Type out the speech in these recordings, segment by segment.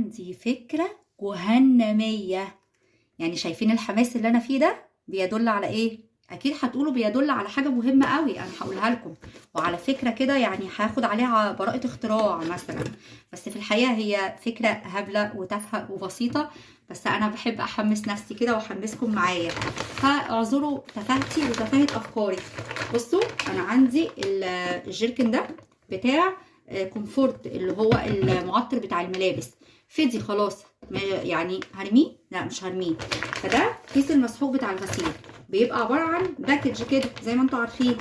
عندي فكرة جهنمية. يعني شايفين الحماس اللي أنا فيه ده بيدل على إيه؟ أكيد هتقولوا بيدل على حاجة مهمة قوي، أنا هقولها لكم. وعلى فكرة كده يعني هاخد عليها براءة اختراع مثلا، بس في الحقيقة هي فكرة هبلة وتافهة وبسيطة، بس أنا بحب أحمس نفسي كده وأحمسكم معايا، فاعذروا تفاهتي وتفاهة أفكاري. بصوا أنا عندي الجيركن ده بتاع كومفورت اللي هو المعطر بتاع الملابس، فدي خلاص، يعني هرميه؟ لا مش هرميه. فده كيس المسحوق بتاع الغسيل، بيبقى عبارة عن package كده زي ما انتوا عارفين،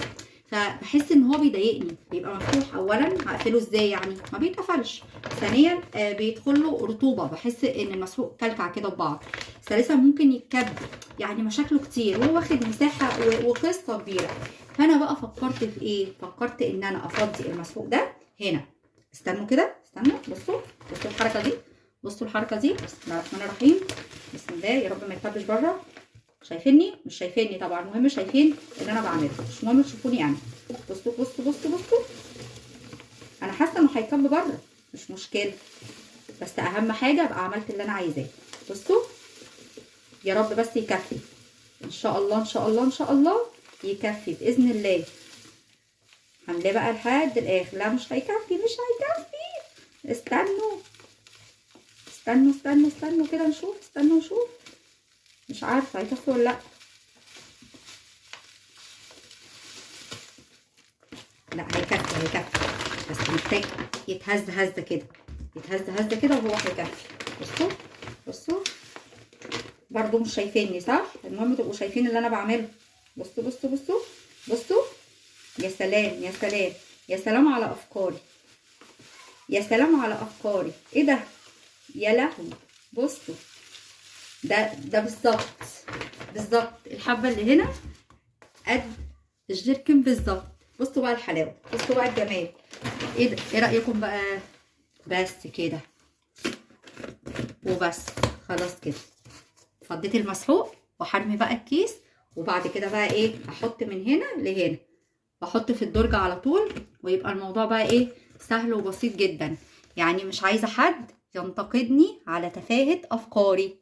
فبحس ان هو بيضايقني، بيبقى مفتوح. اولا هقفله ازاي؟ يعني ما بيتقفلش. ثانيا، بيدخل له رطوبة، بحس ان المسحوق كلكع كده في بعض. ثالثا ممكن يتكب، يعني مشاكله كتير، وهو واخد مساحة وقصة كبيرة. فانا بقى فكرت في ايه؟ فكرت ان انا افضي المسحوق ده هنا. استنوا كده، استنوا، بصوا، بصوا الحركة دي، بصوا الحركة دي. بسم الله الرحمن الرحيم، بسم الله، يا رب ما يتكبش بره. شايفيني؟ مش شايفيني طبعا، المهم شايفين اللي انا بعمله، مش مهم تشوفوني انا. بصوا بصوا بصوا بصوا، انا حاسه انه هيكب بره، مش مشكلة، بس اهم حاجة ابقى عملت اللي انا عايزاه. بصوا يا رب بس يكفي ان شاء الله، ان شاء الله، ان شاء الله يكفي باذن الله. هنلاقي بقى لحد الاخر. لا مش هيكفي، مش هيكفي، استنوا استنوا استنوا استنوا كده نشوف، استنوا نشوف، مش عارفه هيكفي ولا لا. لا هيكفي، هيكفي، بس محتاج يتهز هزه كده، يتهز هزه كده وهو هيكفي. بصوا بصوا، برضو مش شايفيني صح؟ المهم تبقوا شايفين اللي انا بعمله. بصوا بصوا بصوا بصوا، يا سلام يا سلام يا سلام على افكاري، يا سلام على افكاري. ايه ده؟ يا لهوي. بصوا ده بالظبط بالظبط الحبة اللي هنا قد الجيركن بالظبط. بصوا بقى الحلاوة، بصوا بقى الجمال. ايه ده؟ ايه رايكم بقى؟ بس كده وبس، خلاص كده فضيت المسحوق وحرمي بقى الكيس. وبعد كده بقى ايه؟ هحط من هنا لهنا، واحط في الدرج على طول، ويبقى الموضوع بقى ايه؟ سهل وبسيط جدا. يعني مش عايزه حد ينتقدني على تفاهه افكاري.